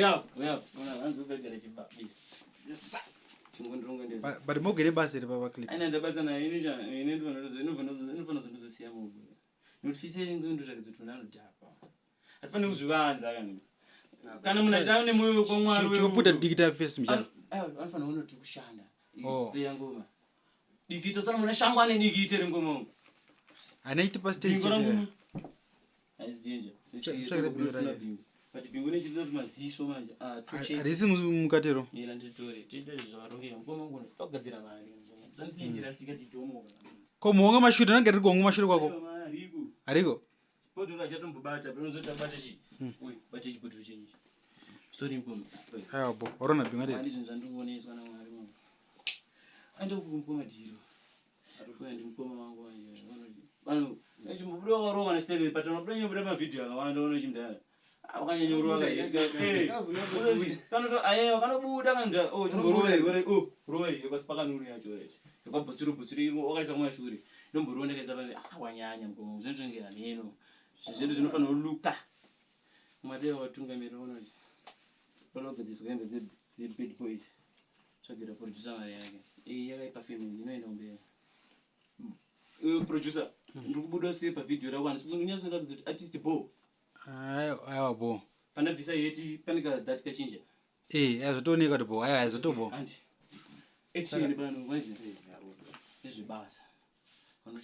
Uya, uya, uya, hanzi upfekere chibabisi. Chingondironga ndezvo. But mogere basa iri papa clip. Aina ndabasa naye ini cha ini ndinofanira ndozosiya mugo. Nekuti fise ndotsvaka kuti unanodhakwa. Hatifaniri kuzvivanza kana. Kana munhu achida nemoyo wekwaMwari. Chikoputa dikita face mchana. Anofanira kuona kuti kushanda. Oh. Peya ngoma. Dikito sana muna shangu ane dikite rengoma. umu. Anaiti pa stage Bingo rangu. chete. Haisi danger. Tsvakira bingo rake. Bingo. But bingo nechitoda kuti maziso manje. Ah, toche. Harisi mukatero. Mira nditore. Tide zvavarongeka. Mukoma wangu togadzira mari. Zanzi rasika tidhomoka. Ko muhonga mashure nange riri kuhonga mashure kwako. Ariko. Hariko. Bhodhoro achatombobata, panozoti abata chi. Uyu, bata chibhodhoro chenyu. Sorry mukoma. Uyu. Aiwa bo. Warona bingo Mwari riri. zvinhu zvandikuoneswa naMwari mwana. Ande kumukoma dhiro. Uya ndi mukoma wangu manje. Vanhu chimbobuda wakarohwa nesitele but unobuda nyobuda mavhidhiyo akawanda uno chimdara. Ah, wakanyanya kurova kaita. Kanoto ayewa kanobuda kanda oh chimborova iwe oh rova iwe kwasipakanuru yacho right. Yakabhutsuru bhutsuru wakaisa kumashure. Ndomborova ndakaisa pamwe ah wanyanya mukoma zvinotonge hameno. Zvinhu zvinofanira kuluka. Mwari watungamirira unoti. Panogadziswa hembe dzebad boys. Tsvagira producer mari yake. Iyi yakaipa family inoenda kumberi. Iwe producer, ndiri kubuda sei pavhidhiyo rako handisi kunyatsoratidza kuti artist bo. Aiwa aiwa bo. Pandabvisa yeti pane ka that kachinja. Eh, aiwa zvotooneka kuti bo. Aiwa zvotobo. Handi. Action pano manje. Nezvebasa.